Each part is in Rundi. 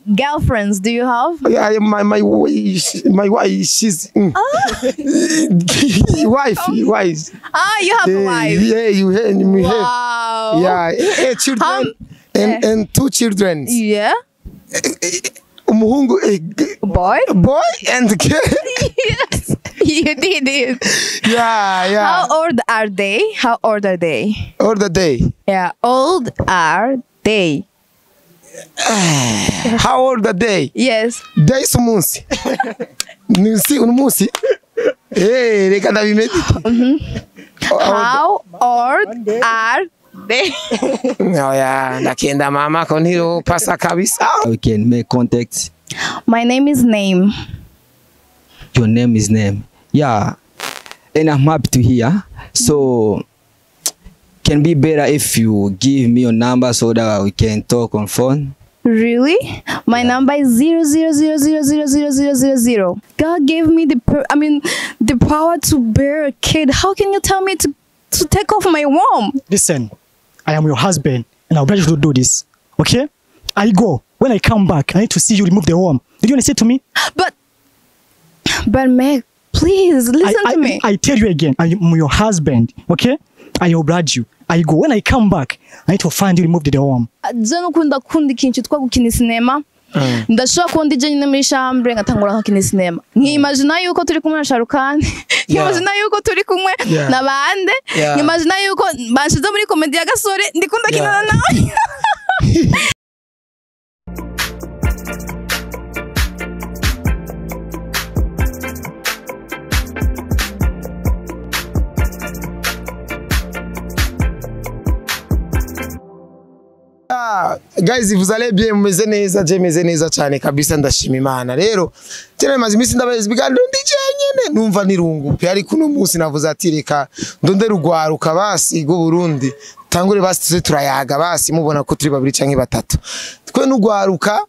Girlfriends do you have? Yeah, my wife, she's wife, wife. Ah, you have a wife. Yeah, you have. Wow. Yeah, children and two children. Yeah. Umuhungu, boy, boy and girl. Yes, you did it. Yeah, yeah. How old are they? How old are they? Old are they? Yeah, old are they? How old are they? Yes. Day is umunsi. Nisi umunsi. Eh, reka ndabimedite. How old are they? Oya, ndakenda mama ko ntiro pasa kabisa. We can make contact. My name is Name. Your name is Name. Yeah. And I'm happy to hear. So can be better if you give me your number so that we can talk on phone. Really? My number is 0 0 0 0 0 0 0 0 0. God gave me the the power to bear a kid. How can you tell me to take off my womb? Listen, I am your husband and I'll oblige you to do this. Okay? I go. When I come back, I need to see you remove the womb. Did you want to say to me? But Meg, please listen to me. I tell you again, I am your husband. Okay? I oblige you. I go. When I come back, I need to find you removed the womb. Je nukunda kunda ikintu cyitwa gukina sinema. Ndashobora kundi je nyine muri chambre ngatangura nkakina sinema. Nkimagina yuko turi kumwe na Sharukani. Nkimagina yuko turi kumwe na bande. Nkimagina yuko banshize muri comedy ya Gasore ndikunda kinana nawe. Guys, vous allez bien, mumeze neza, je meze neza cyane kabisa, ndashima Imana. Rero cyane maze iminsi ndabaza ibiganiro ndi jenyene numva nirungu pe, ariko uno munsi navuze ati reka ndonde rugwaruka basi go Burundi tangure basi tuze turayaga basi mubona ko turi babiri canke batatu. Twe n'ugwaruka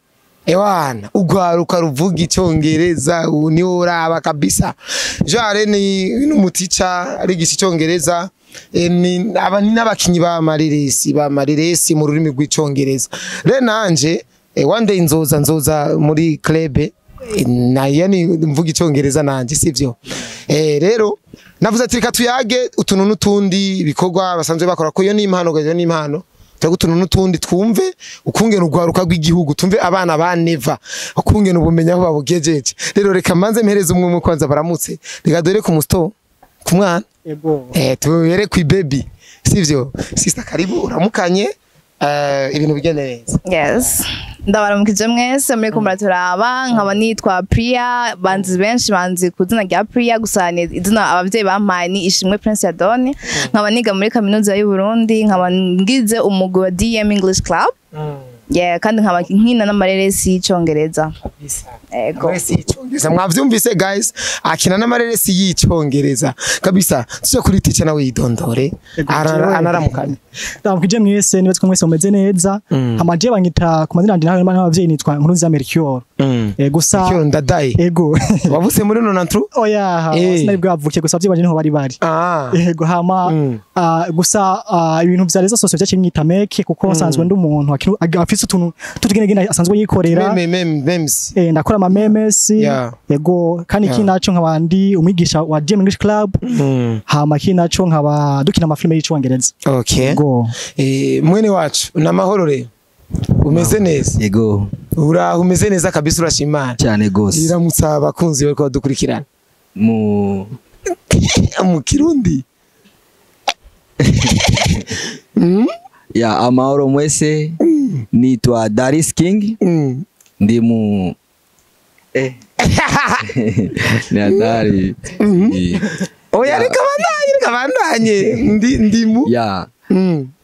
ewana ugwaruka ruvuga icyongereza ni uraba kabisa. Jare ni n'umutica arigisha icyongereza. Aba ni n'abakinyi ba Mariresi mu rurimi rw'icyongereza. Rero nanje one day nzoza muri club na yani mvuga icyongereza nanje sivyo. Rero navuze ati reka tuyage utuntu n'utundi bikorwa basanzwe bakora ko iyo ni impano, iyo ni impano. Utuntu n'utundi twumve ukungena urwaruka rw'igihugu, tumve abana ba Neva ukungena ubumenya aho babugejeje. Rero reka manze mpereze umwe kwanza baramutse, reka dore ku musto ku mwana. Ego. Tubere ku baby sivyo. Sister karibu uramukanye, ibintu bigende neza. Yes. Ndabaramukije mwese muri ko muraturaba, nkaba nitwa Priya, banzi benshi banzi ku izina rya Priya, gusa ni izina abavyeyi bampaye ni Ishimwe Prince Adoni. Nkaba niga muri kaminuza y'u Burundi, nkaba ngize umugwi wa DM English Club. Yeah, kandi nkaba nkina n'amareresi y'icongereza. Ego. Amareresi y'icongereza. Mwavyumvise guys, akina n'amareresi y'icongereza. Kabisa, tuje kuri teacher nawe yidondore. Anaramukanye. Ndamukije mwese, niba twe mwese mumeze neza. Amaje banyita ku mazina yanje nawe n'abavyeyi nitwa Nkurunziza Melchior. Gusa Melchior ndadaye. Ego. Wavutse muri 93? Oya, sinari bwavuke gusa abavyeyi banje niho bari bari. Ego hama gusa ibintu vya rezo sosio byaciye mwita meke kuko nsanzwe ndi umuntu afise utuntu tutugenegene asanzwe yikorera. Memes. Ndakora ama memes. Yego, kandi iki naco nkabandi umwigisha wa DM English Club. Hama iki naco nkaba dukina amafilme y'icongereza. Okay. Yego. Mwene wacu namahoro rero. Umeze neza. Yego. Uraho umeze neza kabisa, urashimana. Cyane gose. Iramutsa abakunzi bariko badukurikirana. Mu Kirundi. Ya amahoro mwese. Nitwa Daris King. Ndi mu ni hatari. Oya reka bandanye ndi mu ya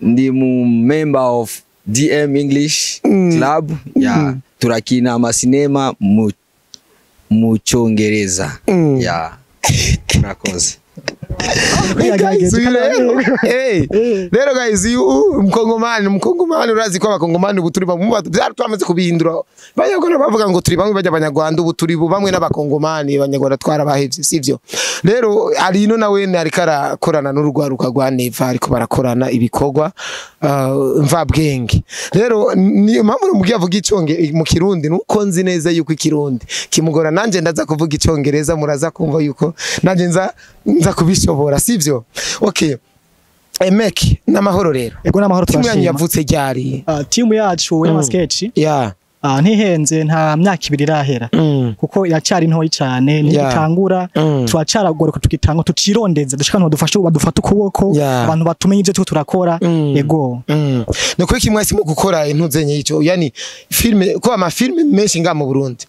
ndi mu member of DM English Club. Ya turakina amasinema mu Cyongereza. Ya murakoze. Guys, uyu rero, hey, rero guys, uyu mukongomani urazi ko abakongomani ubu turi bamwe, byari twamaze kubihindura. Abanyarwanda bavuga ngo turi bamwe, bajya abanyarwanda ubu turi bamwe n'abakongomani, abanyarwanda twarabahevye, sivyo? Rero ari ino nawe ariko arakorana n'urugwaruka rwa Neva, ariko barakorana ibikorwa mvabwenge. Rero niyo mpamvu namubwiye avuga iconge mu Kirundi, nuko nzi neza yuko ikirundi kimugora, nanje ndaza kuvuga icongereza, muraza kumva yuko nanje nza kubishobora, sivyo? Okay. Emek, n'amahoro rero. Ego, n'amahoro, Timu yanyu turashima. yavutse ryari? Timu yacu y'amasketch ntihenze, nta myaka 2 irahera kuko iracyari ntoyi cyane, ntigitangura. Turacaragoreka, tugitanga, tucirondeza, dushaka abantu badufasha, badufata ukuboko, abantu batumenye ibyo turiko turakora. Ego. Ni kuki mwahisemo gukora intuzenye ico, yani filme, ko ama filme menshi nga mu Burundi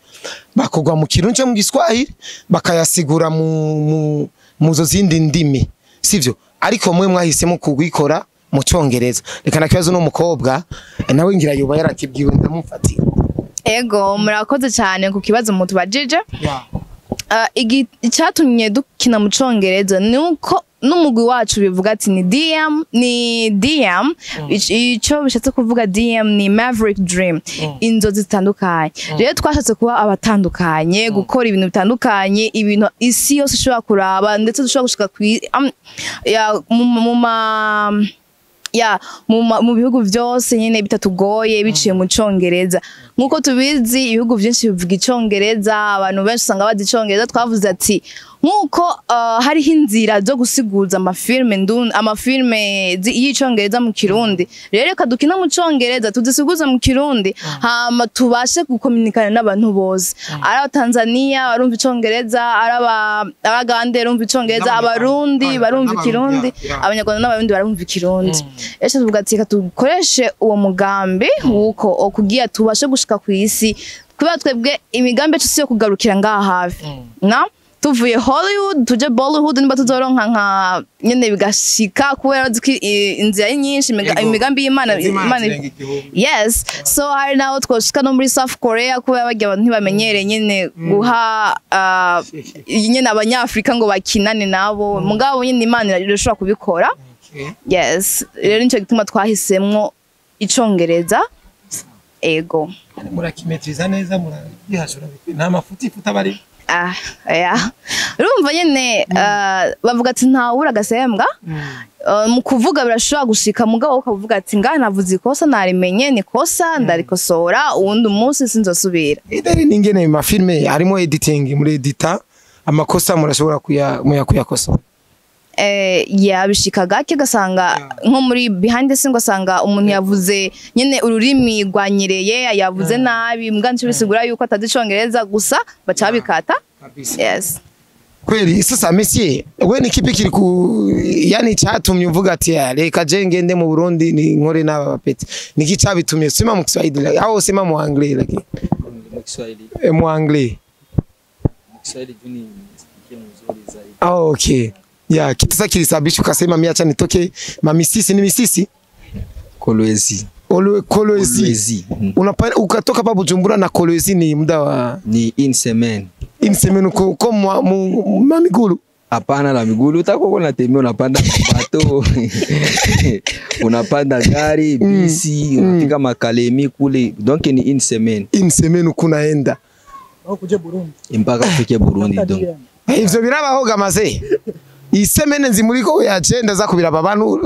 bakogwa mu Kirundi cyo mu Giswahili, bakayasigura mu muzo zindi ndimi, sivyo? Ariko mwe mwahisemo kugikora mu Congereza. Reka na kibazo n'umukobwa nawe ngira yoba yarakibwiwe, ndamufatira. Ego, murakoze cyane ku kibazo mutubajije. Icyatumye dukina mu Congereza ni uko n'umugwi wacu bivuga ati ni DM, ni DM. Ico bishatse kuvuga DM ni Maverick Dream, inzozi zitandukanye. Rero twashatse kuba abatandukanye, gukora ibintu bitandukanye, ibintu isi yose ishobora kuraba, ndetse dushobora gushika ya, mu ma ya mu bihugu byose nyine bitatugoye, biciye mu Congereza. Nkuko tubizi, ibihugu byinshi bivuga icongereza, abantu benshi usanga bazi icongereza. Twavuze ati nkuko hariho inzira zo gusiguza amafilme amafilme y'icongereza mu Kirundi, rero reka dukina mu Congereza, tuzisiguze mu Kirundi, hama tubashe gukominikana n'abantu bose, ari Abatanzania barumva icongereza, ari Abagande barumva icongereza, Abarundi barumva ikirundi, Abanyarwanda n'Abarundi barumva ikirundi. Ese tuvuga ati reka dukoreshe uwo mugambi wuko kugira tubashe gushika ku isi, kubera twebwe imigambi yacu si yo kugarukira ngaha hafi, na tuvuye Hollywood tuje Bollywood, niba tuzoronka nka nyene bigashika, kubera uzi ko inzira ari nyinshi, imigambi y'Imana Imana Imana. zirenga igihumbi. Yes, so hari naho twoshika no muri South Korea, kubera barya abantu ntibamenyereye nyene guha nyene abanyafrika ngo bakinane nabo, mugabo nyene Imana irashobora kubikora. Yes, rero nico gituma twahisemwo icongereza. Ego. Murakimetriza neza, muragihashura, nta mafuti ifuta bari. Ah, yeah. Urumva nyene bavuga ati ntawura agasembwa. Mu kuvuga birashobora gushika, mugabo ukavuga ati ngaha navuze ikosa, narimenye ni kosa, ndarikosora, uwundi munsi sinzosubira. Idari ningene mu mafilme harimo editing, muri edita amakosa murashobora kuya kuyakosora? Yabishika gake, ugasanga nko muri behind the scene ugasanga umuntu yavuze nyene ururimi rwanyereye, yavuze nabi, mbwa nco bisigura yuko atazi icongereza, gusa baca babikata. Yes. Kweli. Sasa monsieur, we ni kipi kiri ku, yani cyatumye uvuga ati: "Ah, reka je ngende mu Burundi ni nkore n'aba bapeti"? Niki cyabitumye? Sema mu Kiswahili au sema mu Anglais, lakini Mu Kiswahili. Mu Anglais. Mu Kiswahili juu nisikie mzuri zaidi. Ah, okay. Ya, kitu sasa kilisababisha ukasema mimi acha nitoke mamisisi, ni misisi? Kolwezi. Kolwezi. Kolwezi. Ukatoka hapa Bujumbura na Kolwezi ni muda wa Ni une semaine. Une semaine uko mamigulu? Hapana, la migulu utakuwa unatembea, unapanda bato, unapanda gari, bisi, unafika Makalemi kule, donc ni une semaine. Une semaine uko unaenda. Aho kuje Burundi. Mpaka ufike Burundi donc. Ivyo birabaho gamaze isemene nzi muriko yagenda za kubiraba abantu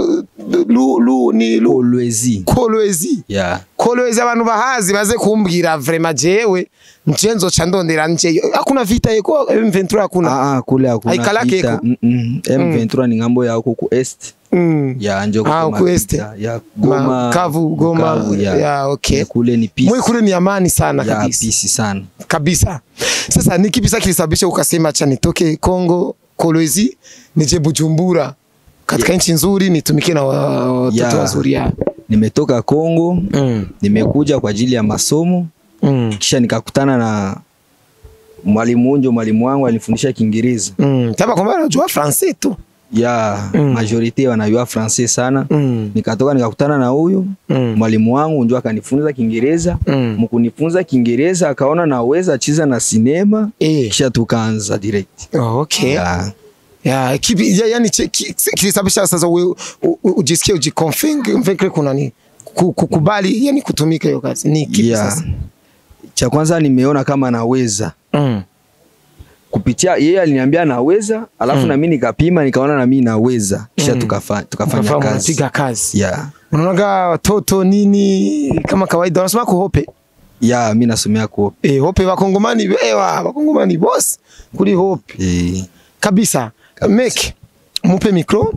lu ni lu Kolwezi. Kolwezi. Yeah. Kolwezi, abantu bahazi baze kumbwira vraiment, jewe nje nzoca ndondera nje, hakuna vita yeko M23, hakuna. Ah, ah, kule hakuna Haikalake vita. eko. M23 ni ngambo ya huko ku est. Ya njo Ah, kuma ku est. vita. Ya Goma. Bukavu, Goma. Bukavu, ya. Ya, okay. Kule ni peace. Mwe kule ni amani sana. Ya, Kabisa. peace sana. Kabisa. Sasa ni kipi sasa kilisababisha ukasema acha nitoke Kongo Kolwezi nije Bujumbura katika nchi nzuri nitumike na watoto wazuri, ya? Nimetoka Kongo, nimekuja kwa ajili ya masomo, kisha nikakutana na mwalimu unjo, mwalimu wangu alinifundisha Kiingereza. Taba kwamba unajua français tu. Ya, majorité wanajua français sana. Nikatoka nikakutana na huyu mwalimu wangu njo akanifunza Kiingereza. Mkunifunza Kiingereza akaona naweza cheza na sinema, kisha tukaanza direct. Oh, okay. Ya. Ya kipi ya, yani kilisababisha sasa wewe ujisikie ujiconfirm kuna nini kukubali yani kutumika hiyo kazi ni kipi? Yeah. Sasa cha kwanza nimeona kama naweza. Kupitia yeye aliniambia naweza, alafu na mimi nikapima nikaona na mimi naweza, kisha tukafanya kazi. Piga kazi. Yeah. Unaonaga watoto nini kama kawaida wanasoma ku Hope? Yeah, mimi nasomea ku Hope. Hope wakongomani, wakongomani boss kuri Hope. Kabisa. Mek mupe micro.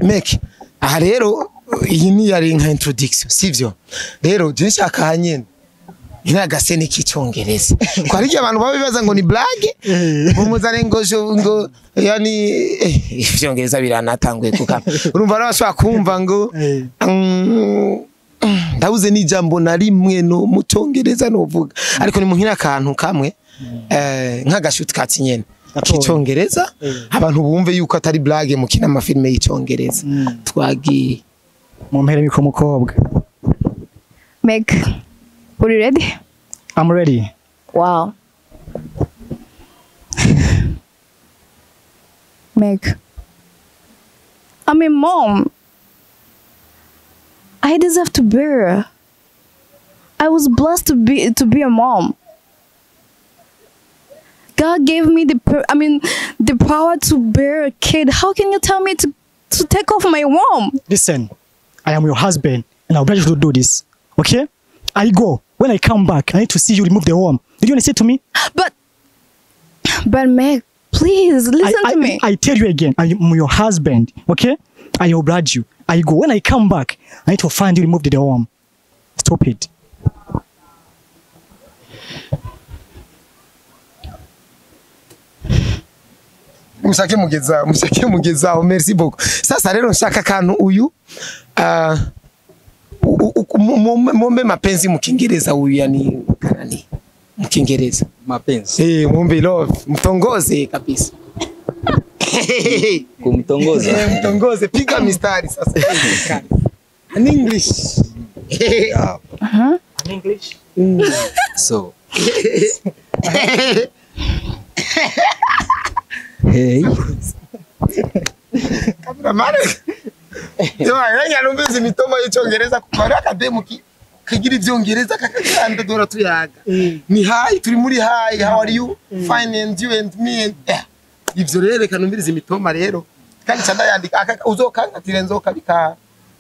Mek aha rero iyi ni yari nka introduction sivyo? Rero je nshaka hanyene inagasene k'icyongereza ko hari abantu babibaza ngo ni blague mumuzane ngo ngo yani ivyongereza biranatanguye kuka urumva arabashaka kumva ngo ndabuze n'ijambo na rimwe no mu cyongereza novuga ariko ni muhira akantu kamwe nk'agashuti katsi nyene k'icyongereza abantu bumve yuko atari blague mukina amafilme y'icyongereza. Twagiye mu mpere miko mukobwa. Meg, are you ready? I'm ready. Wow. Meg, I'm a mom. I deserve to bear. I was blessed to be a mom. God gave me the power to bear a kid. How can you tell me to take off my womb? Listen, I am your husband and I'll urge you to do this. Okay? I go. When I come back, I need to see you remove the worm. Did you want to say to me? But Meg, please listen to me. I tell you again, I am your husband. Okay? I oblige you. I go. When I come back, I need to find you remove the worm. Stop it. Mushake mugeza, merci beaucoup. Sasa rero nshaka kantu uyu mombe mapenzi mu Kiingereza uyu yani kanani mu Kiingereza mapenzi mombe love mtongoze kabisa. Kumtongoza. Mtongoze, piga mistari sasa. In English. Yeah. In English. So hey. Cameraman. Yo, aranya mitoma y'icyongereza kuko akademu kigira ibyongereza kakaganda dora tuyaga. Ni hi, turi muri hi, how are you? Fine and you and me and ivyo rero reka numvirize imitoma rero. Kandi cyanda yandika uzokankatire nzoka bika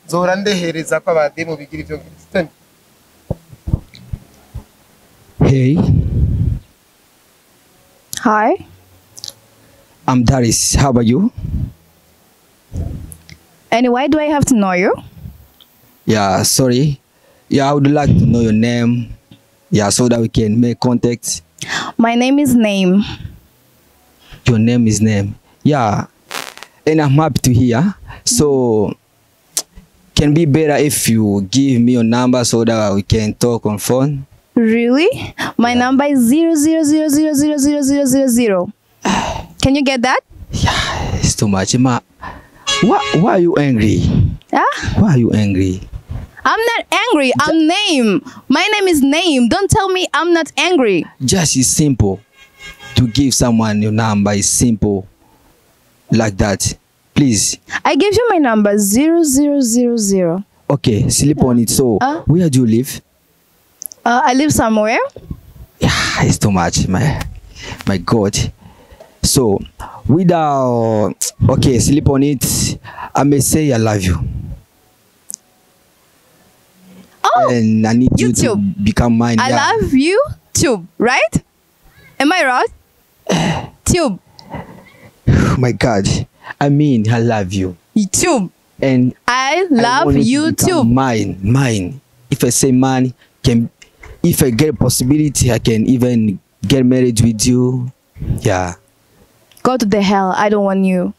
zora ndehereza ko abademu bigira ibyongereza. Hey. Hi. I'm Darius. How about you? And why do I have to know you? Yeah, sorry. Yeah, I would like to know your name. Yeah, so that we can make contact. My name is Name. Your name is Name. Yeah, and I'm happy to hear. So, can be better if you give me your number so that we can talk on phone. Really? My number is 000000000. Can you get that? Yeah, it's too much. Ma, why are you angry? Huh? Why are you angry? I'm not angry. I'm Name. My name is Name. Don't tell me I'm not angry. Just it's simple. To give someone your number is simple. Like that. Please. I gave you my number 0000. Okay, sleep on it. So, where do you live? I live somewhere. Yeah, it's too much, my God. So, without, okay, sleep on it, I may say I love you. Oh, and I need you to become mine. I love you too, right? Am I right? Tube. Oh my God. I mean, I love you. Tube. And I love you too. Mine. If I say mine, can, if I get a possibility, I can even get married with you. Yeah. Go to the hell. I don't want you.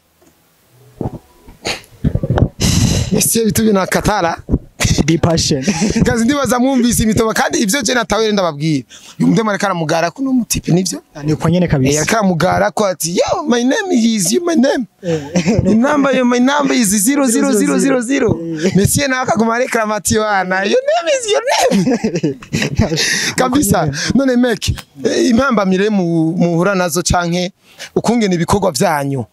Be patient. Kazi ndibaza mwumvise imitoma kandi ivyo je natawe ndababwira. Uyu mudema ariko aramugara kuno mutipe nivyo? Ni uko nyene kabisa. Ariko aramugara ko ati yo my name is you my name. The number yo my number is 00000. Monsieur nawe akaguma reclamati wana your name is your name. Kabisa. None mek impambamire muhura nazo canke ukungene ibikorwa vyanyu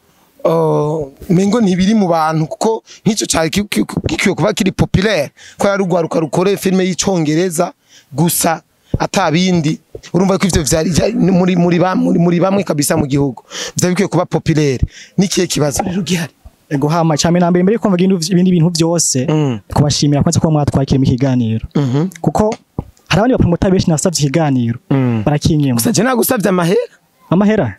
Mengo ntibiri mu bantu, kuko nk'icyo cyari gikwiye kuba kiri populaire, ko yari urwaruka rukore filime y'Icongereza gusa atabindi. Urumva ko ivyo vyari muri bamwe kabisa mu gihugu vyari bikwiye kuba populaire. Nikiye kibazo rero gihari? Ego, hama cyane na mbere kumva ibindi bintu byose, kubashimira kwanza kuba mwatwakira mu kiganiro, kuko hari abandi bapromota benshi nasavye ikiganiro barakinyima. Gusa je nagusavye amahera. Amahera?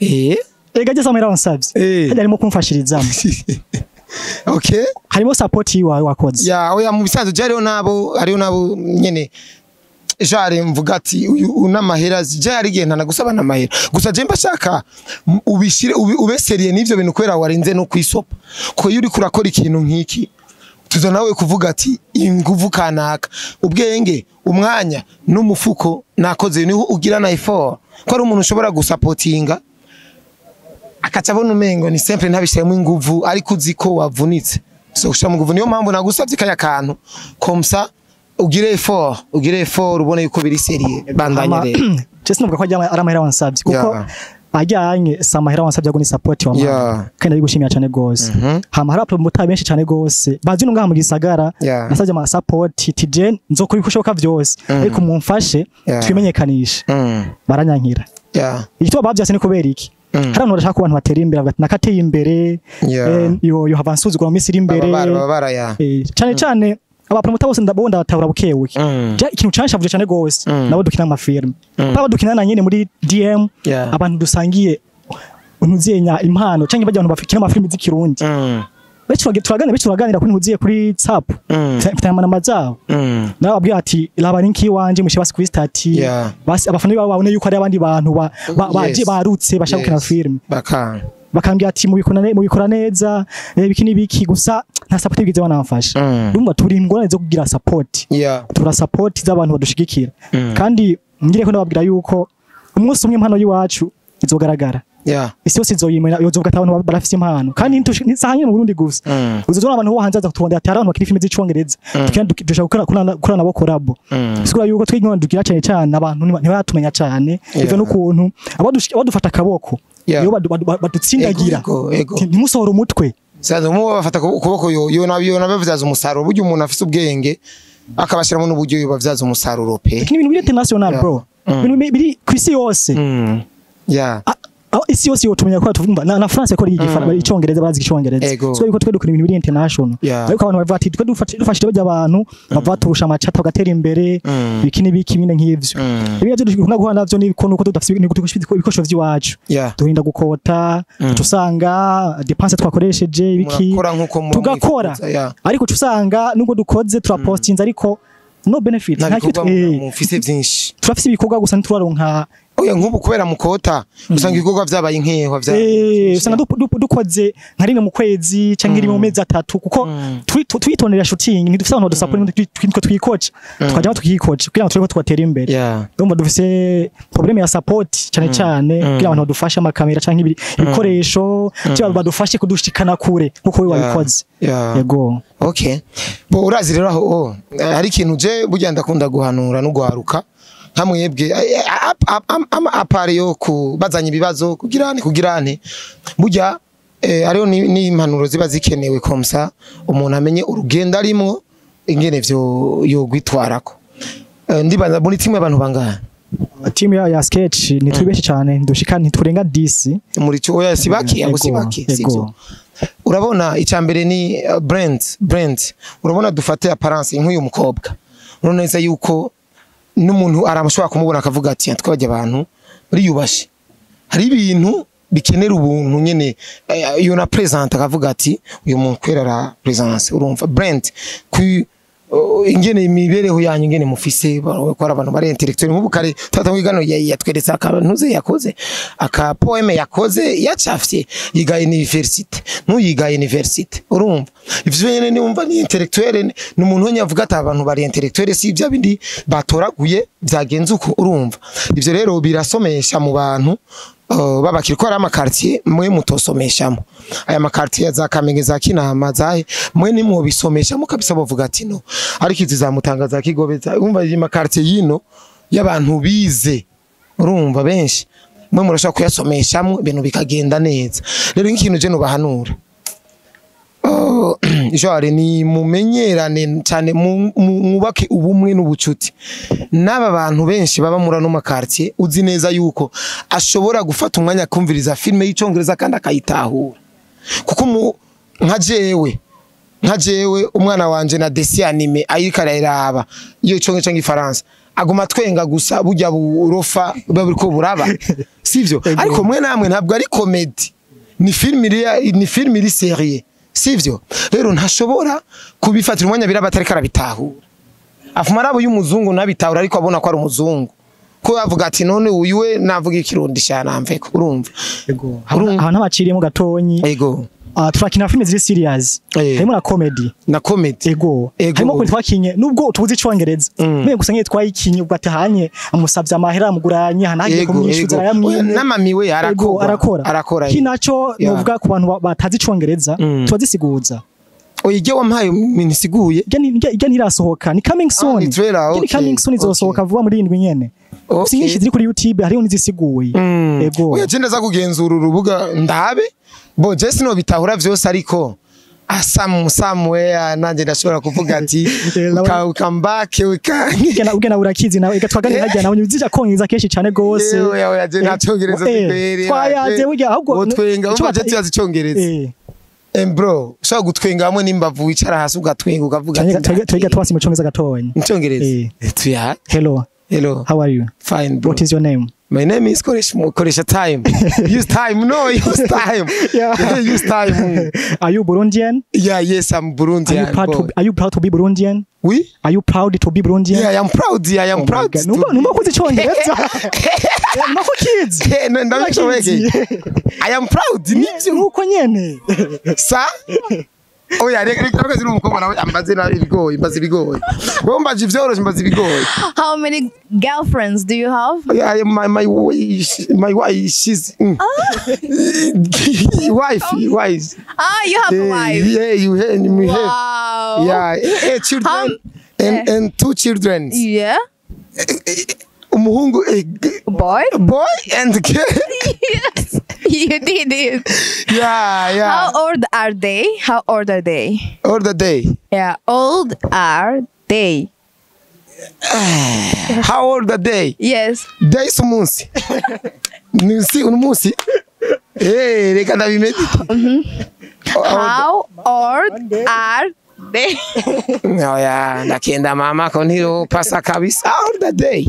Ega je amahera wansavye, harimo kumfashirizamo. Harimo support yiwawe wakoze. Ya, oya, mu bisanzwe je hariho nabo nyene jare mvuga ati uyu unamahera, je hari igihe ntanagusaba n'amahera. Gusa je mba shaka ubishire ube sérieux n'ivyo bintu, kubera warenze no kwisopa, ko iyo uriko urakora ikintu nk'iki tuza nawe kuvuga ati inguvu kanaka, ubwenge, umwanya n'umufuko nakoze, niho ugira na effort, ko ari umuntu ushobora gusapotinga akaca abona umengo ni simple, ntabishiremo inguvu, ariko uzi ko wavunitse. So gushira mu nguvu, niyo mpamvu nagusavye kaya kantu comme ça ugire effort ubone yuko biri sérieux. Bandanye rero. Je sinavuga ko ari amahera wansavye, kuko ajyanye si amahera wansavye, ahubwo ni support wampaye, kandi ndabigushimira cyane gose. Hama hari abapromota benshi cyane gose bazi no ngaha mu gisagara, nasabye ama support tije nzokora ibishoboka byose, ariko mumfashe twimenyekanishe, baranyankira. Igituma bavyase ni kubera iki? Hari abantu bashaka ko abantu batera imbere, bavuga ati nakateye imbere, yo hava nsuzugura mu minsi iri imbere. Baba bara ya. Cyane cyane abapromota bose ndabona ndabatahura bukebuke. Ikintu canshavuje cyane gose, nabo dukina amafilme, baba dukina nyene muri DM, abantu dusangiye ntuzenya impano canke bajya abantu bafite amafilme z'ikirundi, benshi turaganira, benshi turaganira kuri ntuziye kuri WhatsApp, mfite amanamba zabo. Narababwira ati raba link iwanje mushe basi kuri statut, basi abafana babo babone yuko hari abandi bantu baje barutse bashaka gukina filme. Baka Bakambwira ati mubikora neza, biki n'ibiki, gusa nta support bigeze banamfasha. Urumva turi ingorane zo kugira support, tura support z'abantu badushigikira, kandi ngire ko ndababwira yuko umunsi umwe impano y'iwacu izogaragara, isi yose izoyimenya, yozovuga ati abantu barafise impano, kandi ntisahanye mu Burundi gusa. Uzozona abantu bo hanze baza kutubondera ati hari abantu bakina filime z'icongereza, tukina dushaka gukora nabo collabo. Sigura yuko twe ingorane dugira cyane cyane abantu ntibatumenya cyane, ivyo n'ukuntu abadufata akaboko, iyo badutsindagira, Ego. ntimusohore umutwe. Sanze mu bafata ukuboko, yo nabyo nabavyaza umusaruro. Buryo umuntu afise ubwenge akabashiramo n'uburyo, yo bavyaza umusaruro pe. Ni ibintu biri international, bro, ibintu biri ku isi yose. Isi yose yotumenya ko tuvuga na France ko igifaransa, icongereza, barazi icongereza. So yuko twe dukora ibintu biri international, ariko abantu bavuga ati twe dufashije bajya abantu bava turusha amacata bagatera imbere, biki n'ibiki bine nk'ivyo. Ibi navyo dukunda guhura navyo ni ko nuko tudafise ibikoresho vy'iwacu, duhinda gukota, usanga dépenses twakoresheje ibiki. Murakora nkuko muba Tugakora, mwifuza, yeah. ariko usanga nubwo dukoze turapostinze, ariko no benefit, nta nta bikorwa mufise vyinshi. Turafise ibikorwa gusa ntituraronka. Oya, nk'ubu kubera mukota usanga ibikorwa vyabaye inkehwa vya Usanga dukoze nka rimwe mu kwezi canke rimwe mu mezi 3, kuko twitondera shooting, ntidufise abantu badusupport, nitwe twikoca, tukajya tukikoca kugira ngo turebe ko twatera imbere. Urumva dufise problème ya support cyane cyane, kugira abantu badufashe amakamera canke ibikoresho, cyangwa badufashe kudushikana kure nkuko we wabikoze. Yego. Okay. Bo urazi rero aho oh, hari ikintu je burya ndakunda guhanura no guharuka nka mwebwe, ama apart yo kubazanya ibibazo kugira nte burya hariho n'impanuro ziba zikenewe comme ça umuntu amenye urugendo arimwo ingene vyo yogwitwarako. Ndibaza muri team abantu bangahe? Team ya sketch ntituri benshi cyane, ndushika ntiturenga 10. Muri cyo oya sibaki abo sibaki sivyo. Urabona icya mbere ni brand. Urabona dufate apparence nk'uyu mukobwa, urabona neza yuko n'umuntu aramushobora kumubona akavuga ati twabajya abantu bariyubashe. Hari ibintu bikenera ubuntu nyene, iyo na present akavuga ati uyu muntu kwera ra presence. Urumva brand ku ingene imibereho yanyu, ingene mufise ko ari abantu bari intellectuel. Nk'ubu kare tata wigano yatweretse akantuze yakoze, aka poème yakoze yacafye, yiga université ntuyiga université. Urumva ivyo nyene niumva ni intellectuel, ni umuntu wenye avuga ati abantu bari intellectuel, si ibya bindi batoraguye byagenze uko. Urumva ivyo rero birasomesha mu bantu babakiri, ko ari amakartier mwe mutosomeshamo. Aya makartier za Kamenge, za Kinama, zahe mwe nimwo bisomeshamo kabisa, bavuga ati no, ariko izi za Mutanga, za Kigobe, za umva iyi makartier yino y'abantu bize, urumva benshi Mwe murashobora kuyasomeshamwo ibintu bikagenda neza. Rero nk'ikintu je nubahanura, oh, genre ni mumenyerane cyane, mwubake ubumwe n'ubucuti n'aba bantu benshi baba muri ano makartier. Uzi neza yuko ashobora gufata umwanya akumviriza filime y'Icongereza kandi akayitahura, kuko nka jewe umwana wanje na dessin animé ayiriko arayiraba iyo Icongereza canke Ifaransa, aguma twenga gusa. Burya burofa buba buriko buraba, sivyo? Ariko mwe namwe ntabwo ari comédie, ni film iri, ni film iri sérieux, sivyo? Rero ntashobora kubifatira umwanya biraba atariko arabitahura. Afuma arabo y'umuzungu ntabitahura, ariko abona ko ari umuzungu, ko yavuga ati: "None uyu we navuga Ikirundi shanamveko." Urumva? Ego. Urumva? Ahantu abaciriyemo gatonyi. Ego. Turakina filime ziri serious. Harimo na comedy. Na comedy. Ego. Ego. Harimo ko twakinye nubwo tubuze Icongereza. Mbe gusa nk'iyo twayikinye ubwo atahanye amusavye amahera amuguranye hanagiye kumwishuza arayamwimye. N'amami we Ego, arakora. Arakora. Arakora. Ki naco novuga ku bantu batazi Icongereza, tubazisiguza. Oya, ijye wampaye imintu isiguye. Ijya ntirasohoka, ni coming soon. Ni trailer, Ijya ni okay, coming soon, izosohoka vuba muri indwi nyene. Si nyinshi ziri kuri YouTube, hariho n'izisiguye. Ego. Oya, je ndaza kugenzura urubuga ndabe. Bo je sinobitahura vyose, ariko asamu somewhere nanje ndashobora kuvuga ati come back, we can. Ugena urakizi nawe ega twaganira hajya nawe uzija kongereza kenshi cyane gose. Oya, oya, je nta Congereza zikwere. Twayaze burya ahubwo. Twenga ico umva, je tuyazi Icongereza. Bro, ushobora gutwenga hamwe n'imbavu, wicara hasi ugatwenga ukavuga ati Twega twasi mu Congereza gatonya. Icongereza. Tuya. Hello. Hello. How are you? Fine, bro. What is your name? My name is Koresha, Koresha time. Use time. No, use time. Use time. Are you Burundian? Yeah, yes, I'm Are you Burundian. proud to Boy. Are you proud to be Burundian? Oui? Are you proud to be Burundian? Yeah, I am proud. Yeah, I am Oh my proud. God. Numva kuzi Icongereza. Numva ko kizi. Eh, no, ndabishobeke. I am proud. Nivyo. Nuko nyene. Sa? Oya, reka reka reka, ziri umukobwa nawe ambaze na ibigoye, mbaze ibigoye. Wowe mbaje ivyoroshe, mbaze ibigoye. How many girlfriends do you have? Yeah, my wife, she's wife. Ah, you have a wife. Yeah, you have, we have. Wow. Yeah, children and and two children. Umuhungu, Boy? Boy and girl. Yes. You did it. Yeah. How old are they? How old are they? All the day. Yeah, old are they? How old are they? Yes. Day si umunsi. Ni si umunsi. Eh, reka ndabimedite. How old are they? Oya, ndakenda mama ko ntiro pasa kabisa. How old are they?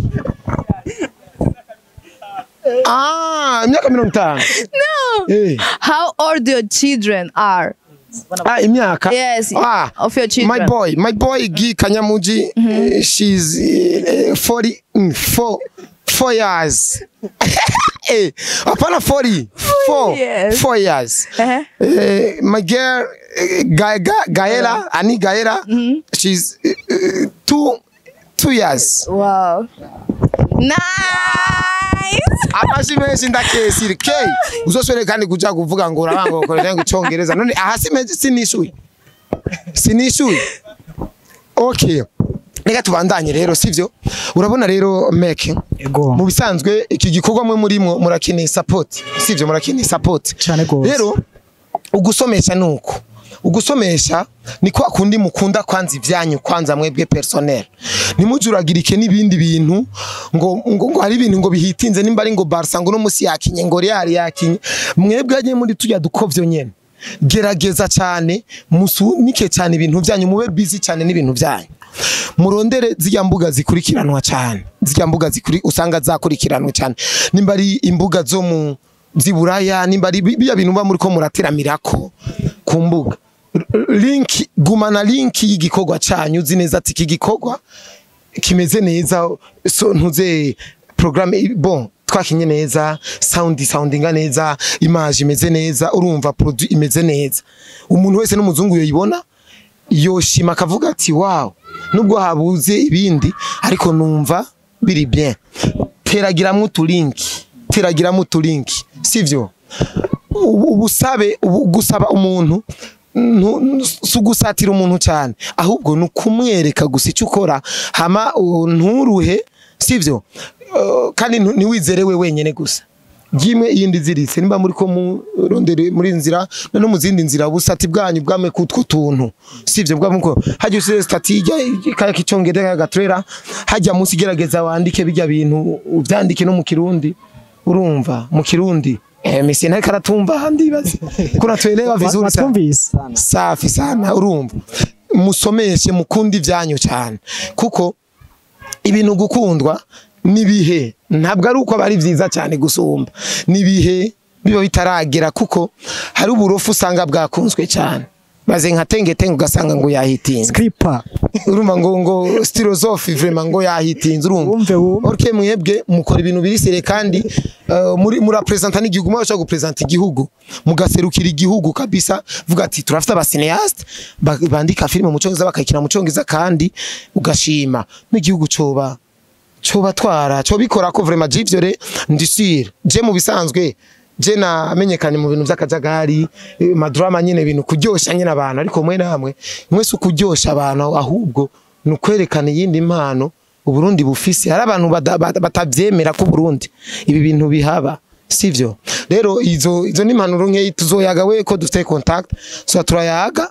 Ah, imyaka 50. No. Eh. How old your children are? Ah, imyaka. Yes, Ah, of your children. My boy, Guy Kanyamuji, she's 40, 4 years. Hapana 40, 4, Yes. 4 years. My girl, Gaela, Annie Gaela, she's 2 years. Wow. Nice. Amashi menshi ndakesire k uzosubire kandi kuja kuvuga ngo urabanga ukoresha ngo Icongereza. None aha si menshi, sinishuye, sinishuye. Okay, reka tubandanye rero, sivyo? Urabona rero meke, Ego. mu bisanzwe iki gikorwa mwe murimwo murakeneye support, sivyo? Murakeneye support. Cane gose. Rero ugusomesha nuko ugusomesha ni kwa kundi mukunda kwanza ivyanyu, kwanza mwebwe personnel, ntimujuragirike n'ibindi bintu ngo hari ibintu ngo bihitinze, nimba ari ngo Barca ngo no musi yakinye, ngo Real yakinye. Mwebwe agiye muri tujya dukovyo nyene, gerageza cyane musunike cyane ibintu byanyu, mube busy cyane n'ibintu byanyu, murondere zirya mbuga zikurikiranwa cyane, zirya mbuga zikuri usanga zakurikiranwa cyane, nimba ari imbuga zo mu ziburaya, nimba ari biya bintu muba muriko murateramirako ku mbuga. Link, gumana link y'igikorwa canyu, uzi neza ati iki gikorwa kimeze neza, so ntuze programme, bon, twakinye neza, sound soundinga neza, image imeze neza, urumva produit imeze neza, umuntu wese n'umuzungu yoyibona yoshima akavuga ati: "Wow, nubwo habuze ibindi ariko numva biri bien." Teragiramwo utulinki, teragiramwo utulinki, sivyo? Ubusabe gusaba umuntu si ugusatira umuntu cyane, ahubwo ni ukumwereka gusa icyo ukora, hama nturuhe, sivyo? Kandi ntiwizere we wenyine gusa. Ryimwe iyindi ziritse nimba muri ko murondere muri nzira no mu zindi nzira, ubusati bwanyu bwame kutwo tuntu, sivyo? Bwame ko hajya usire statut ijya kaya kicongereza gatrera, hajya munsi gerageza wandike bijya bintu, uvyandike no mu Kirundi. Urumva mu Kirundi, misi ntariko aratumva, ndibaze kuna tuelewa vizuri sana. Watwumvise. Safi sana. Urumva, musomeshe, mukundi ibyanyu cyane, kuko ibintu gukundwa nibihe ntabwo ari uko aba ari byiza cyane gusumba, nibihe biba bitaragera, kuko hari uburofu usanga bwakunzwe cyane, baze nka tenge tenge, ugasanga ngo yahitinze. Scripper. Urumva ngo stylosophie vraiment ngo yahitinze, urumva. Wumve, wumve. Okay, mwebwe mukora ibintu biri sere kandi muri murapresenta n'igihugu, mwashaka gupresenta igihugu, mugaserukira igihugu kabisa. Vuga ati turafite aba cinéaste bandika filime mu Cyongereza, bakayikina mu Cyongereza, kandi ugashima n'igihugu coba coba twara cyo bikora ko vraiment jivyo re ndisire. Je mu bisanzwe je namenyekanye mu bintu by'akajagari, madrama nyine, ibintu kuryosha nyine abantu, ariko mwe namwe mwese ukuryosha abantu, ahubwo ni ukwerekana iyindi mpano Uburundi bufise. Hari abantu batavyemera ko Burundi ibi bintu bihaba, sivyo? Rero izo ni impanuro nkeyi. Tuzoyaga we ko dufite contact, so turayaga.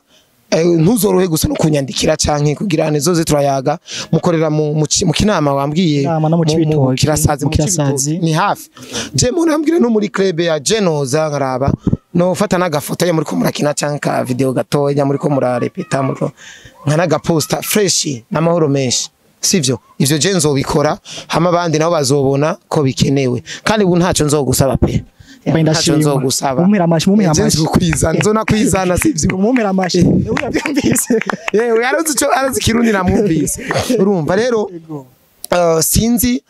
Ntuzorohe gusa no kunyandikira canke kugira zoze turayaga. Mukorera mu Kinama wambwiye? Kinama no mu Cibitoke. Kirasazi. Mu Mu Cibitoke. Kirasazi. Ni hafi. Je munambwire no muri club ya Genoza, nkaraba no fata n'agafoto ya muri ko murakina canke ka video gatoya muri ko murarepeta, muri ko nka n'agaposta fresh n'amahoro menshi, sivyo? Ivyo je nzobikora, hama abandi nabo bazobona ko bikenewe. Kandi ubu ntaco nzogusaba pe. Mbaye Ntaco ndashima. nzogusaba. Mumpera amashi, mumpera Je amashi. nzokwizana, nzonakwizana, sivyo? Mumpera amashi. Urabyumvise. Yewe, arazi ico, arazi Kirundi, namwumvise. Urumva rero, sinzi,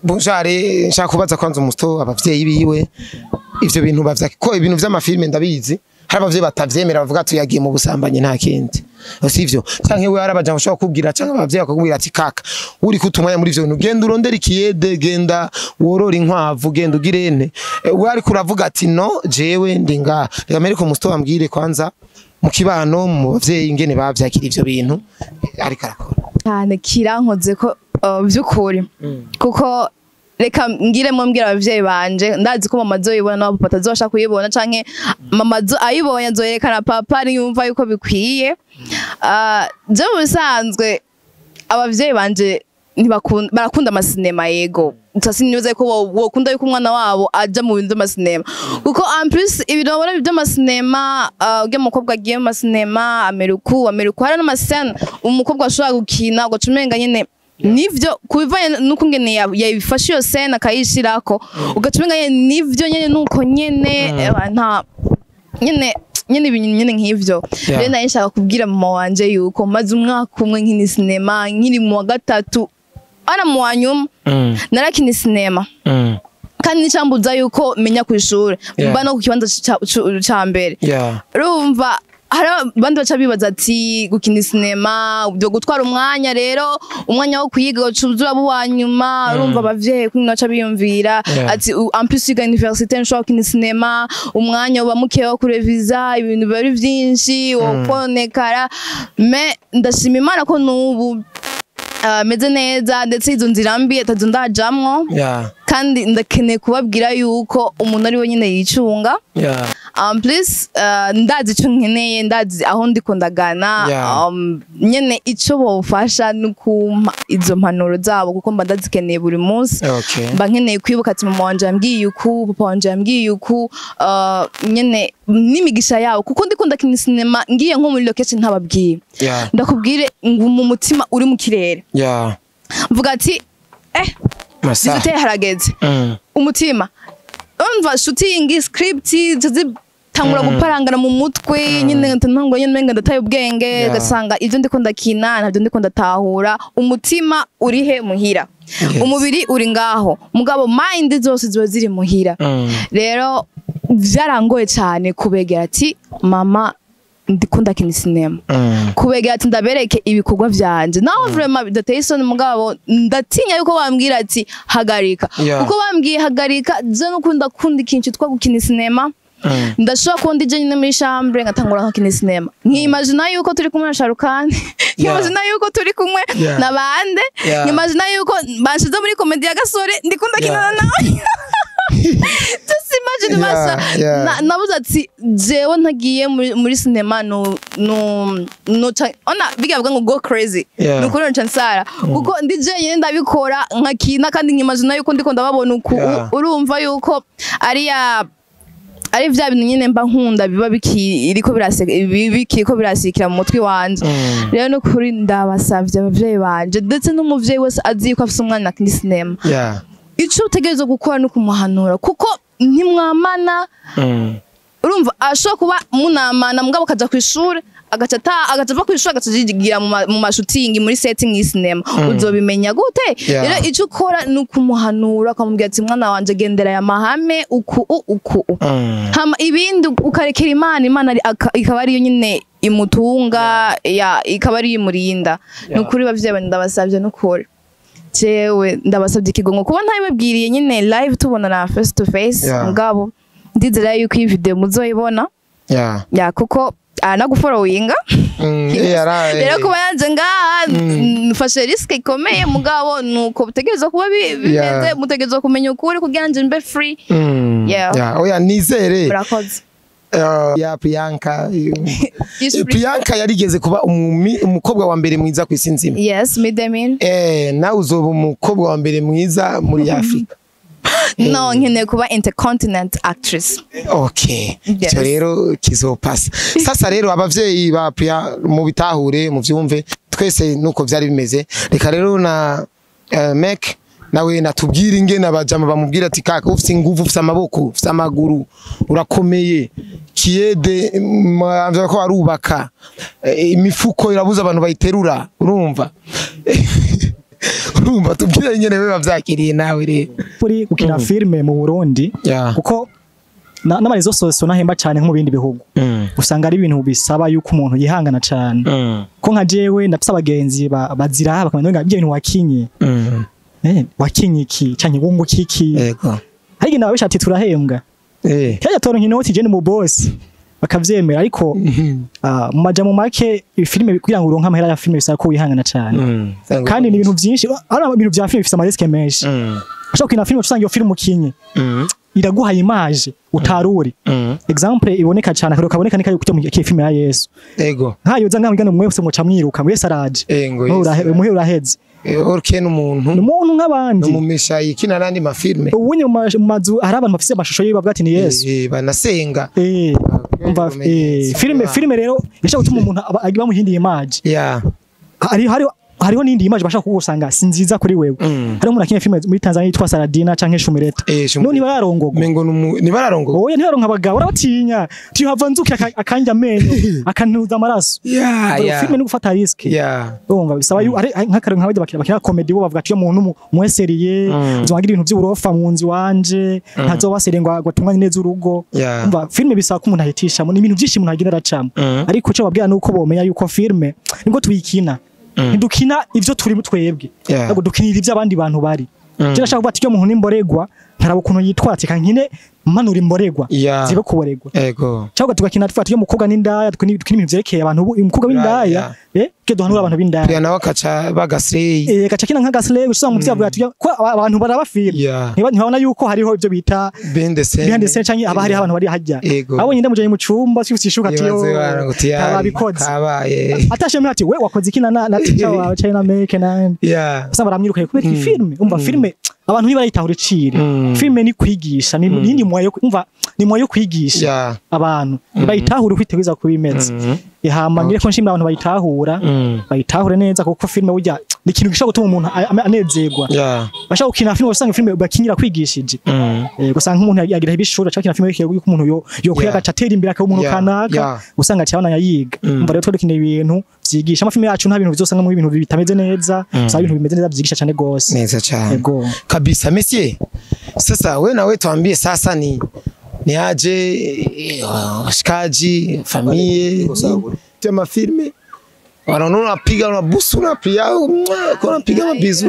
bonjare, nshaka kubaza kwanza umusto, abavyeyi biwe ivyo bintu bavya ko ibintu vy'amafilme, ndabizi hari abavyeyi batavyemera, bavuga ati yagiye mu busambanyi, nta kindi, sivyo? Canke we hari ushobora kubwira, canke abavyeyi bakakubwira ati kaka, uri kutumwanya muri ivyo bintu, genda urondere ikiyede, genda worora inkwavu, genda ugirene. We ariko uravuga ati no, jewe ndi ngaha. Reka mereke umusto ambwire kwanza mu kibano, mu bavyeyi, ingene bavyakira ivyo bintu ariko arakora. Cyane kirankoze ko by'ukuri, kuko reka ngiremo mbwira abavyeyi banje, ndazi ko mama azoyibona na papa atazobasha kuyibona, canke mama ayibonye azoyerekana papa niyumva yuko bikwiye. Je mu bisanzwe abavyeyi banje ntibakunda, barakunda amasinema yego, gusa sinibaza ko wokunda yuko umwana wabo aja mu bintu by'amasinema, kuko en plus ibintu babona by'amasinema, urya mukobwa agiye mu masinema ameruku ameruku, hari n'amascène umukobwa ashobora gukina ugaca umenga nyene nivyo, kubivanye nuko ngene yabifashe iyo scène akayishirako, ugaca umenga nyene nivyo nyene, nuko nyene nta nyene nyene ibintu nyene nk'ivyo. Rero nari nshaka kubwira mama wanje yuko maze umwaka umwe nkina sinema, nkiri mu wa gatatu ana mu wa nyuma narakina sinema, kandi nicambuza yuko menya ku ishuri mba no ku kibanza ca mbere. Urumva hari abandi baca bibaza ati gukina sinema byo gutwara umwanya, rero umwanya wo kwiga uca uraba uwa nyuma. Urumva abavyeyi kumwe baca biyumvira ati en plus wiga université, nshobora gukina sinema, umwanya uba mukeya wo kureviza, ibintu biba ari vyinshi, wokonekara. Mais ndashima Imana ko n'ubu meze neza, ndetse izo nzira mbi atazo ndajamwo. Kandi ndakeneye kubabwira yuko umuntu ari we nyine yicunga. En plus ndazi ico nkeneye, ndazi aho ndiko ndagana. Nyene ico bofasha ni kumpa izo mpanuro zabo, kuko mba ndazikeneye buri munsi. Mba nkeneye kwibuka ati mama wanje yambwiye uku, papa wanje yambwiye uku, nyene n'imigisha yabo, kuko ndiko ndakina sinema ngiye nko muri location ntababwiye, ndakubwire ngo mu mutima uri mu kirere, mvuga ati Masaha. 18 harageze, umutima umva shooting script zitangura guparangana mu mutwe nyine, ntangura nyine umenga ndataye ubwenge, ugasanga ibyo ndiko ndakina ntabyo ndiko ndatahura. Umutima uri he? Muhira. Umubiri uri ngaho, mugabo mind zose ziba ziri muhira. Rero byarangoye cyane kubegera ati mama, ndiko ndakina sinema, kubegera ati ndabereke ibikorwa vyanje, naho vraiment bidateye isoni, mugabo ndatinya yuko bambwira ati hagarika, kuko bambwiye hagarika, je nuko ndakunda ikintu citwa gukina sinema. Ndashobora kuba ndi jenyine muri chambre ngatangura nkakina sinema, nkimagina yuko turi kumwe na Sharukani, nkimagina yuko turi kumwe na bande, nkimagina yuko banshize muri comédie ya Gasore, ndiko ndakinana nawe. Ibintu basa nabuze ati jewe ntagiye muri sinema no no no ona biga bavuga ngo go crazy. Nukuri nca nsara kuko ndi jenyine ndabikora nkakina kandi nkimagina yuko ndiko ndababona uku. Urumva yuko ariya ari vya bintu nyine mba nkunda biba bikiriko biraseka birasikira mu mutwe wanje. Rero no kuri ndabasavye abavyeyi banje ndetse n'umuvyeyi wese azi ko afise umwana akina sinema, ico utegerezwa gukora no kumuhanura kuko ntimwamana. Urumva ashobora kuba munamana mugabo akaja kw'ishure agaca ava kw'ishure agaca yigira mu mashutingi muri setting y'sinema, uzobimenya gute? Rero ico ukora ni ukumuhanura ukamubwira ati mwana wanje gendera aya mahame uku uku, hama ibindi ukarekera Imana, Imana ikaba ariyo nyine imutunga, ikaba ariyo imurinda. Nukuri bavyeyi ndabasavye nukuri jewe ndabasavye ikigongo kuba ntabibabwiriye nyine live tubona na face to face, mugabo ndizera yuko iyi video muzoyibona. Kuko anagufollowinga rero kuba yanje ngaha mfashe risk ikomeye, mugabo nuko butegerezwa kuba bimeze, mutegerezwa kumenya ukuri kugira nje mbe free. Oya nizere ya Priyanka. Priyanka yarigeze kuba umukobwa wa mbere mwiza ku isi nzima. Yes, Midemin. Nawe uzoba umukobwa wa mbere mwiza muri Afrika. No, nkeneye kuba intercontinent actress. Okay. Icyo rero kizopasa. Sasa rero abavyeyi ba Priya mu bitahure mu vyumve twese nuko vyari bimeze. Reka rero na Mek nawe natubwira ingene abajama bamubwira ati kaka ufite inguvu, ufite amaboko, ufite amaguru, urakomeye. Kiede mvya ko arubaka imifuko irabuza abantu bayiterura, urumva. Urumva tubwira ingene we bavyakiriye nawe rero. Kuri gukina filme mu Burundi kuko n'amarezo sose nahemba cyane nko mu bindi bihugu. Usanga ari ibintu bisaba yuko umuntu yihangana cyane. Ko nka jewe ndafise abagenzi bazira bakamenya ngo ibyo bintu wakinye. Wakinye iki canke wungu kiki. Yego. Hari igihe nababisha ati turahembwa. Cyajya toronka inoti je ni mu boss bakavyemera, ariko mu majambo make filime kugira ngo uronke amahera ya filime bisaba ko wihangana cyane. Kandi ni ibintu byinshi, ari ibintu bya filime bifise amariske menshi. Ushobora gukina filime usanga iyo filime ukinye iraguha image utaruri. Example iboneka cyane akaro kaboneka ni kayo kujya mu filime ya Yesu. Yego. Nkayo uza ngamwe mwese muca mwiruka mwese araje. Muhe uraheze. Orke n'umuntu. N'umuntu nk'abandi. N'umumesha ikina nandi mafilme. Ubunye mu mazu hari abantu bafise amashusho yiwe bavuga ati ni Yesu. Banasenga. Umva filime rero yashaka gutuma umuntu agiba muhindi image. Hariho n'indi image bashaka kugusanga si nziza kuri wewe. Hariho umuntu akina filime muri Tanzania yitwa Saladina canke Shumireta. None bararongogwa. Mengo ni bararongogwa. Oya ntibaronka abagabo urabatinya. Tuhava nzuki akanja amenyo akantuza amaraso. Filime ni gufata risk. Urumva bisaba nk'akare nk'abajya bakina comedy bo bavuga ati yo muntu mweseriye uzogira ibintu by'uburofa mu nzu wanje ntazobasereye ngo atunganye neza urugo. Umva filime bisaba ko umuntu ahitishamo ni ibintu byinshi umuntu agenda aracamo. Ariko cyo babwira nuko bomenya yuko filime nibwo tuyikina. Ntidukina ivyo turi twebwe, ahubwo dukinira ivyo abandi bantu bari. Je nashaka kuvuga ati yo muntu nimboregwa ntaraba ukuntu yitwatse kankine manura imboregwa zibe kuboregwa. Yego. Cyangwa tugakina tufata yo mukobwa n'indaya dukina ibintu vyerekeye abantu umukobwa w'indaya ke duhanura abantu b'indaya. Priya nawe akaca bagaslay. Gaca kina nka gaslay usanga mu vyavuga ati ko abantu barabafira. Ntibabona yuko hariho ivyo bita behind the scene. Behind the scene canke aba hariho abantu bari hajya. Abonye ndamujanye mu cumba sifishuka ati yo ababikoze. Kabaye. Atashe muri ati we wakoze ikina na teacher wawe canke na make na. Usanga baramwirukaye kubera iki filme. Umva filme abantu ntibarayitahura icire. Filme ni kwigisha ni nindi mwayo umva ni mwayo kwigisha abantu bayitahura kwiteguza kubimeze. Ihama ngire ko nshimira abantu bayitahura bayitahure neza kuko filme burya ni ikintu gishobora gutuma umuntu anezerwa. Bashaka gukina filme usanga filme bakinyira kwigishije. Gusanga nk'umuntu yagira ibishura cyangwa filme yuko umuntu yo kwiga atera imbere akaba umuntu kanaka usanga cyabana yayiga. Umva rero twedukina ibintu vyigisha amafilme yacu nta bintu bizosanga mu ibintu bitameze neza, usanga ibintu bimeze neza vyigisha cyane gose. Neza cyane. Kabisa monsieur. Sasa wewe nawe tuambie sasa ni aje washikaji familie tema filme wanaona unapiga unabusu unapiga kwa unapiga mabizu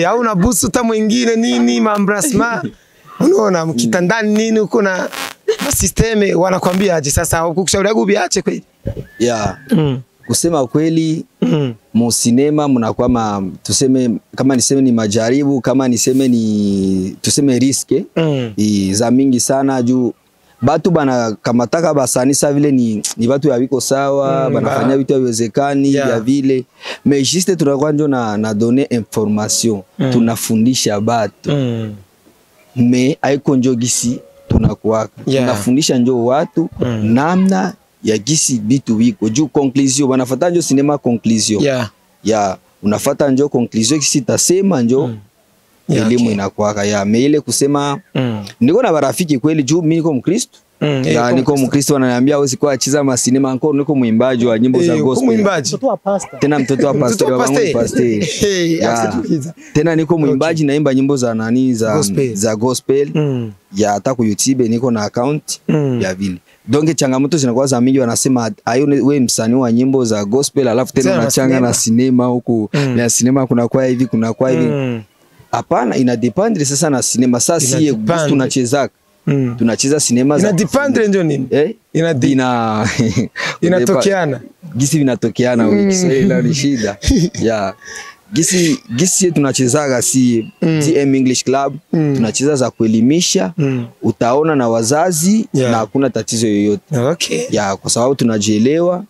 au unabusu ta mwingine nini mambrasma unaona mkitandani nini uko na system wanakwambia aje sasa kukushauri agu biache kweli. Kusema kweli, mu sinema mnakuwa tuseme, kama niseme ni majaribu, kama niseme ni tuseme risque za mingi sana juu batu bana kamataka basani sa vile ni batu ya biko sawa, banafanya vitu haviwezekani ya vile, mais juste tunakuwa njo na donner information, tunafundisha batu, mais haiko njo gisi tunakuwaka, tunafundisha njo watu namna ya gisi bitu biko juu conclusion banafata njo sinema conclusion, ya unafata njo conclusion gisi tasema njo elimu inakuwaka ya mais ile kusema niko na barafiki kweli juu mimi niko Mkristo. Ya, niko Mkristo, wananiambia wewe kwa cheza masinema, encore niko mwimbaji wa nyimbo za gospel. Mwimbaji. Mtoto wa pastor. Tena mtoto wa pastor, babangu ni pastor. Tena niko mwimbaji, naimba nyimbo za nani, za gospel. Za gospel. Ya hata ku YouTube niko na account ya vile. Donc changamoto zinakuwa za mingi, wanasema ayo wewe msanii wa nyimbo za gospel alafu tena unachanga na sinema huku, na sinema kuna kwa hivi, kuna kwa hivi. Hapana, ina dependre sasa na sinema. Sasa si tunacheza tunacheza sinema za ina dependre ndio nini? Inatokeana. Gisi vinatokeana wewe Kiswahili ni shida. Yeah. Gisi tunachezaga si DM English Club, tunacheza za kuelimisha, utaona na wazazi na hakuna tatizo yoyote. Okay. Yeah, kwa sababu tunajielewa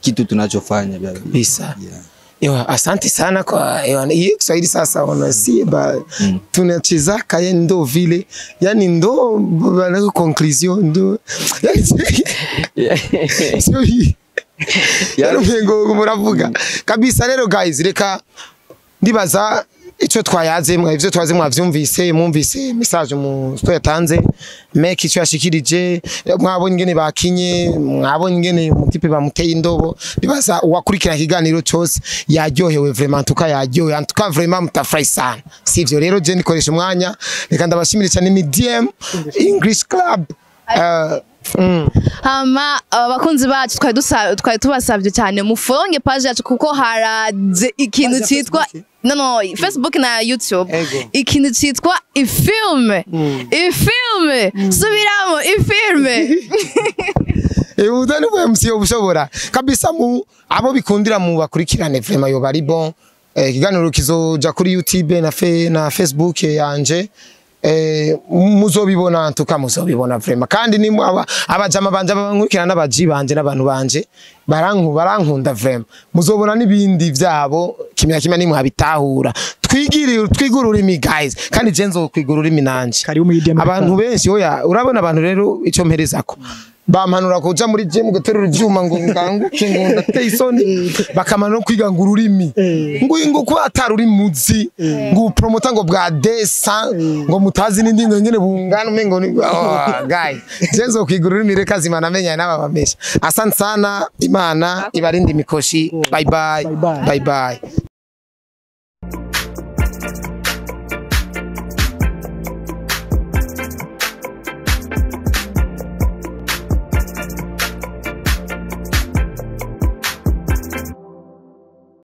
kitu tunachofanya kabisa. Yeah. Ewa, asante sana kwa hiyo Kiswahili sasa wanasiba tunachezaka yani ndo vile, yani ndo bana conclusion ndo sio hii yani ngo muravuga kabisa. Rero guys, reka ndibaza ico twayaze mwa ivyo twaze mwavyumvise, mwumvise message mu sto yatanze make ico yashikirije, mwabonye ingene bakinye, mwabonye ingene mutipe bamuteye indobo. Ndibaza uwakurikira ikiganiro cyose yaryohewe vraiment, tuka yaryohewe en tout cas vraiment mutafurahi sana, sivyo? Rero je nikoresha umwanya reka ndabashimire cyane. Ni DM English Club. Hama abakunzi bacu twari tubasabye cyane mufolonge page yacu kuko haraze ikintu cyitwa no Facebook na YouTube, ikintu cyitwa ifilme, ifilme subiramo ifilme. Udani bwa MC ubushobora kabisa mu abo bikundira mu bakurikirane vraiment yo bari bon. Ikiganiro kizoja kuri YouTube na Facebook yanje. Muzobibona tuka muzobibona vraiment, kandi ni abajama banje abankurikirana n'abaji banje n'abantu banje barankunda vraiment, muzobona nibindi vyabo kimya kimya nimwe abitahura. Twigire ururimi guys, kandi je nzokwiga ururimi nanje. Abantu benshi oya urabona abantu rero ico mperezako bampanura kuja muri gym guterura ivyuma ngo nganguke ngo ndateye isoni, bakamana no kwiga ngo ururimi ngo ko atari muzi ngo promoter ngo bwa desa ngo mutazi n'indi ngo nyene bungana umengo ni guys, jenzo kwiga ururimi reka zimana amenya n'ababamesha. Asante sana, Imana ibarinde imikoshi. Bye bye bye bye.